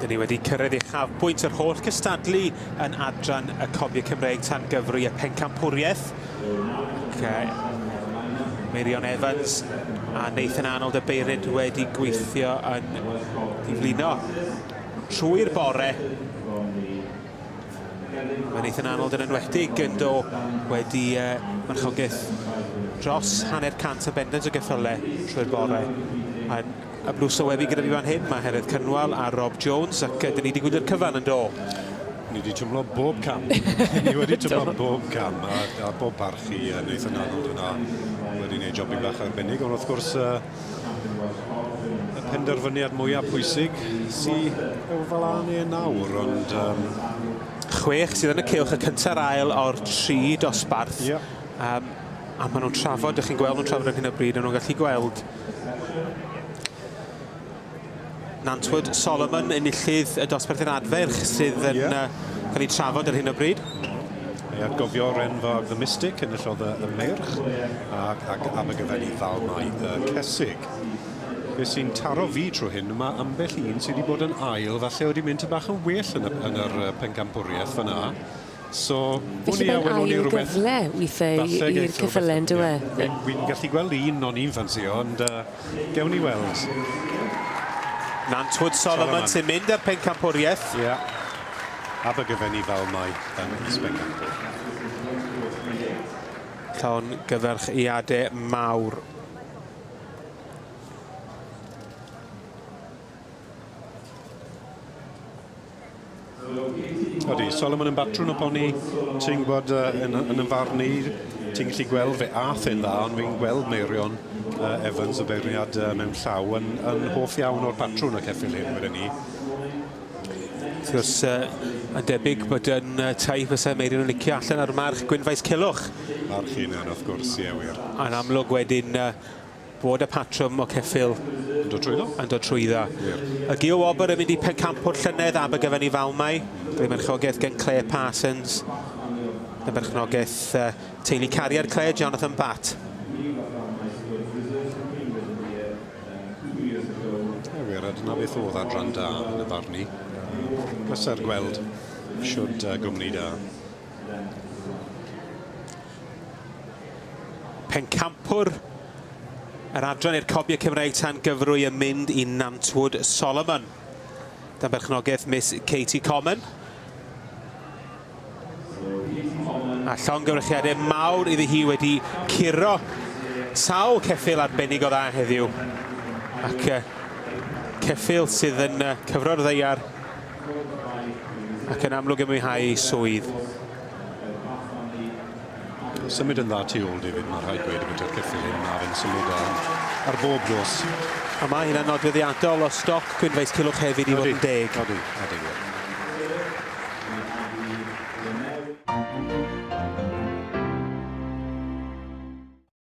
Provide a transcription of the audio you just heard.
Dyn ni wedi cyrraedd uchafbwynt yr holl gystadlu yn adran y Cobiau Cymreig tan gyfri y pencampwriaeth. Ac, Meirion Evans a Nathan Arnold y beirniad wedi gweithio yn diflino trwy'r bore. Mae Nathan Arnold yn enwedig yn do wedi marchogaeth dros 50% o bendant o geffylau trwy'r bore. Yn y blws o weddi gyda fi fan hyn, mae Heledd Cynwal a Rob Jones, ac dyn ni wedi gwylio'r cyfan yn do. Ni wedi twmlo bob cam. Ni wedi twmlo bob cam, a, a bob parch i Nathan Arnold yna wedi gwneud jobyn bach arbennig, ond wrth gwrs uh, y penderfyniad mwyaf pwysig sy o flaen e nawr, ond... Um, Chwech sydd yn y cylch, y cynta'r ail o'r tri dosbarth. Yeah. Um, a maen nhw'n trafod, ydych chi'n gweld nhw'n trafod ar hyn o bryd, maen nhw'n gallu gweld Nantwood Solomon, enillydd y dosbarth i'r adferch sydd yn yeah. uh, cael ei trafod ar hyn o bryd. Ei atgofio Renfag the Mystic, enillodd y, y meirch, ac, ac Abergavenny Falmau y Cesig. Be sy'n taro fi trwy hyn, mae ambell un sydd wedi bod yn ail, falle wedi mynd bach yn well yn, y, yn yr pencampwriaeth fyna. So, Felly mae'n ail gyfle weithiau i'r ceffylau yn dyw e? Wi'n wi gallu gweld un o'n i'n ffansio, ond uh, gewn ni weld. Nantwood Solomon, Solomon. sy'n mynd ar pencampwriaeth. Ie. Yeah. Abergavenny fel mae yn is-bencampwr. Llon gyfarchiadau mawr. Odi, Solomon yn batrwn o poni, ti'n gwybod, uh, yn, yn y farn i, ti'n gallu gweld fe ath e'n dda, ond fi'n gweld Meirion uh, Evans, y beirniad uh, mewn llaw, yn, yn hoff iawn o'r patrwn y ceffyl hyn, wedyn ni. Wrth gwrs, uh, yn debyg bod yn uh, taith fysa Meirion yn licio allan ar march Gwynfaes Cilwch. March hunan, wrth gwrs, ie wir. Yn amlwg wedyn uh, bod y patrwm o ceffyl yn dod trwyddo. Yn dod trwyddo. Wir. Y Gio Wobr yn mynd i pencampwr llynedd Abergavenny Falmau. Drwy merchogaeth gen Claire Parsons. Y berchnogaeth uh, teulu cariad Claire, Jonathan Batt. Ie wir, a dyna beth oedd adran da yn y farn i. Pleser gweld siwd uh, gwmni da. Pencampwr yr adran i'r Cobiau Cymreig tan gyfrwy yn mynd i Nantwood Solomon. Dan berchnogaeth Miss Katie Common. A llongyfarchiadau mawr iddi hi wedi curo sawl ceffyl arbennig o dda heddiw. Ac uh, ceffyl sydd yn uh, cyfro'r ddeiar ac yn amlwg yn mwynhau ei swydd. Symud yn dda tu ôl, David, mae rhaid gweud gyda'r ceffyl hyn, mae fe'n symud ar, ar bob dos. A mae hynna'n nodweddiadol o stoc Gwynfaes Cilwch hefyd i fod yn deg. Odi, odi, wir.